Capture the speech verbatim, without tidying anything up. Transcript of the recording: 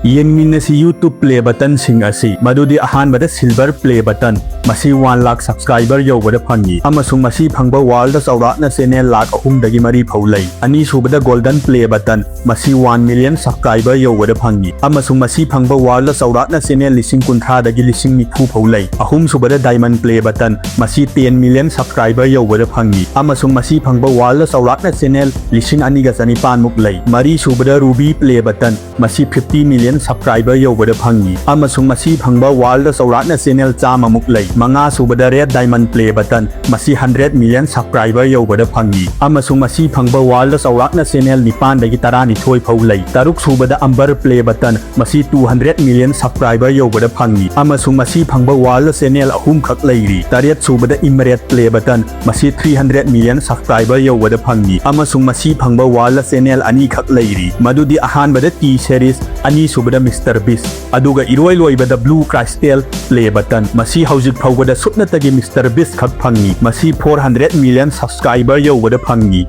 ꯌꯦꯡꯃꯤꯟꯅꯁꯤ YouTube play buttonꯁꯤꯡ ꯑꯁꯤ꯫ ꯃꯗꯨꯗꯤ ꯑꯍꯥꯟꯕꯗ silver play button, ꯃꯁꯤ one lakh subscriber ꯌꯧꯕꯗ ꯐꯪꯉꯤ ꯑꯃꯁꯨꯡ ꯃꯁꯤ ꯐꯪꯕ world ꯆꯥꯎꯔꯥꯛꯅ channel ꯂꯥꯈ ꯑꯍꯨꯝꯗꯒꯤ ꯃꯔꯤ ꯐꯥꯎ ꯂꯩ꯫ ꯑꯅꯤꯁꯨꯕꯗ golden play button, ꯃꯁꯤ one million subscriber ꯌꯧꯕꯗ ꯐꯪꯉꯤ ꯑꯃꯁꯨꯡ ꯃꯁꯤ ꯐꯪꯕ world ꯆꯥꯎꯔꯥꯛꯅ channel ꯂꯤꯁꯤꯡ ꯀꯨꯟꯊ꯭ꯔꯥꯗꯒꯤ ꯂꯤꯁꯤꯡ ꯅꯤꯐꯨ ꯐꯥꯎ ꯂꯩ꯫ ꯑꯍꯨꯝꯁꯨꯕꯗ diamond play button, ꯃꯁꯤ ten million subscriber ꯌꯧꯕꯗ ꯐꯪꯉꯤ ꯑꯃꯁꯨꯡ ꯃꯁꯤ ꯐꯪꯕ world ꯆꯥꯎꯔꯥꯛꯅ channel ꯂꯤꯁꯤꯡ ꯑꯅꯤꯒ ꯆꯅꯤꯄꯥꯟ ꯃꯨꯛ ꯂꯩ꯫ ꯃꯔꯤꯁꯨꯕꯗ ruby play button, ꯃꯁꯤ fifty million subscriber ꯌꯧꯕꯗ ꯐꯪꯉꯤ ꯑꯃꯁꯨꯡ ꯃꯁꯤ ꯐꯪꯕ world ꯆꯥꯎꯔꯥꯛꯅ channel ꯆꯥꯝꯃ ꯃꯨꯛ ꯂꯩ꯫ ꯃꯉꯥꯁꯨꯕꯗ red diamond play button, ꯃꯁꯤ hundred million subscriber ꯌꯧꯕꯗ ꯐꯪꯉꯤ ꯑꯃꯁꯨꯡ ꯃꯁꯤ ꯐꯪꯕ world ꯆꯥꯎꯔꯥꯛꯅ channel ꯅꯤꯄꯥꯟꯗꯒꯤ ꯇꯔꯥꯅꯤꯊꯣꯏ ꯐꯥꯎ ꯂꯩ꯫ ꯇꯔꯨꯛꯁꯨꯕꯗ amber play button, ꯃꯁꯤ two hundred million subscriber ꯌꯧꯕꯗ ꯐꯪꯉꯤ ꯑꯃꯁꯨꯡ ꯃꯁꯤ ꯐꯪꯕ world channel ꯑꯍꯨꯝꯈꯛ ꯂꯩꯔꯤ꯫ ꯇꯔꯦꯠꯁꯨꯕꯗ emerald play button, ꯃꯁꯤ three hundred million subscriber ꯌꯧꯕꯗ ꯐꯪꯉꯤ ꯑꯃꯁꯨꯡ ꯃꯁꯤ ꯐꯪꯕ world channel ꯑꯅꯤꯈꯛ ꯂꯩꯔꯤ, ꯃꯗꯨꯗꯤ ꯑꯍꯥꯟꯕꯗ T series, ꯑꯅꯤꯁꯨꯕꯗ Mister Beast, ꯑꯗꯨꯒ ꯏꯔꯣꯏ ꯂꯣꯏꯕꯗ blue crystal play button꯫ ꯃꯁꯤ ꯍꯧꯖꯤꯛ ꯐꯥꯎꯕꯗ ꯁꯨꯞꯅꯇꯒꯤ Mister Beast ꯈꯛ ꯐꯪꯉꯤ, ꯃꯁꯤ four hundred million subscriber ꯌꯧꯕꯗ ꯐꯪꯉꯤ꯫